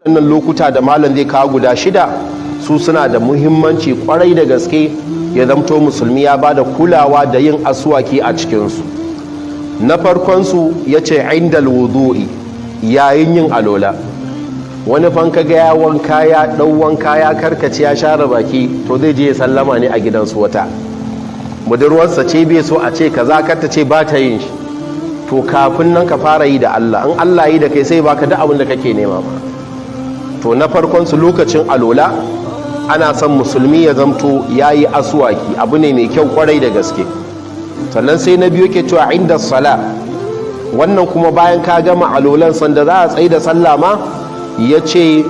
Wannan lokuta da malam zai kawo guda shida, su suna da muhimmanci kwarai da gaske, ya zamto musulmi ya ba da kulawa da yin aswaki a cikinsu. Na farkonsu ya ce indal wudu'i, yayin yin alola. Wani fanka ga ya wanka, ya ɗau wanka, ya karkace, ya share baki, to zai je ya sallama ne a gidansu. Wata budurwarsa ce bai so a ce kaza, kar ta ce ba ta yin shi. To kafin nan ka fara yi da Allah. In Allah yi da kai, sai baka duk abin da kake nema ma. To na farkon su, lokacin alola, ana son musulmi ya zamto yayi aswaki, abu ne mai kyau kwarai da gaske. Sannan sai na biyu ke cewa inda sala. Wannan kuma bayan ka gama alolan, sanda za a tsaye da sallah ma, ya ce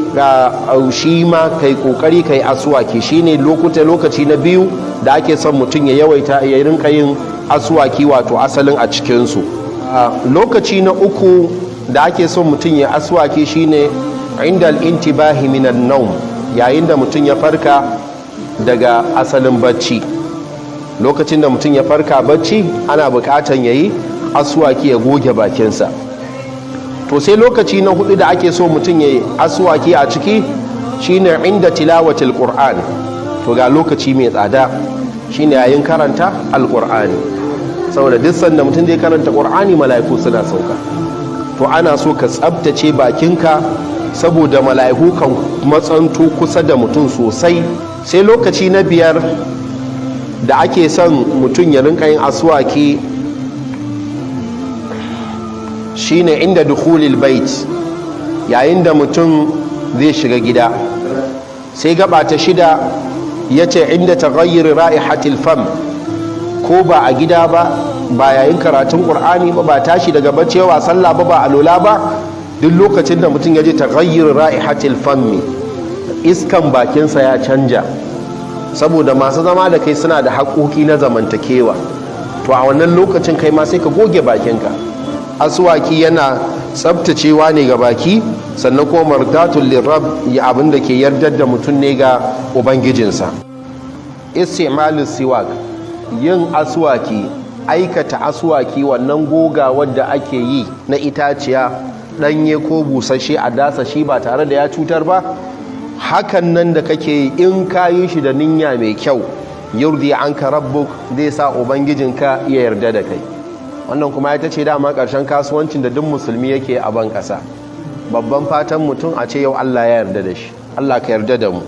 shi ma kai kokari kai aswaki. Shine lokuta lokaci na biyu da ake son mutum ya yawaita ya rinka yin aswaki, wato asalin a cikinsu. Lokaci na uku da ake son mutum ya aswaki shine inda al-intibahi minan naum, yayin da mutum ya farka daga asalin bacci. Lokacin da mutum ya farka bacci, ana bukatan yayi aswaki, ya goge bakinsa. To sai lokaci na hudu da ake so mutum ya yi aswaki a ciki shine inda tilawatil Qur'an. To ga lokaci mai tsada, shine yayin karanta Alqur'ani, saboda duk sanda mutum zai karanta Qur'ani, mala'iku suna sauka. To ana so ka tsabtace bakinka, saboda mala'iku kan matsanto kusa da mutum sosai. Sai lokaci na biyar da ake son mutum ya rinka yin aswaki shine inda dukhulil bait, yayin da mutum zai shiga gida. Sai gaba ta shida, ya ce inda taghayyur ra'ihatil fam. Ko ba a gida ba, ba yayin karatun Qur'ani ba, ba tashi daga bacci ba, sallah ba, ba alola ba, duk lokacin da mutum ya ji taghayyur ra'ihatil fammi, iskan bakinsa ya canja, saboda masu zama da kai suna da haƙoƙi na zamantakewa. To a wannan lokacin kai ma sai ka goge bakinka. Aswaki yana tsabtacewa ne ga baki, sannan kuma mardatul lirab, ya abin da ke yardar da mutum ne ga ubangijinsa. Istimalus siwak, yin aswaki, aikata aswaki, wannan goga wadda ake yi na itaciya danye ko busasshe, a dasa shi ba tare da ya cutar ba, hakan nan da kake yi, in ka yi shi da niyya mai kyau, yurdi anka rabbuk, zai sa ubangijinka ya yarda da kai. Wannan kuma ya ce dama ƙarshen kasuwancin da duk musulmi yake a ban ƙasa, babban fatan mutum a ce yau Allah ya yarda da shi. Allah ka yarda da mu.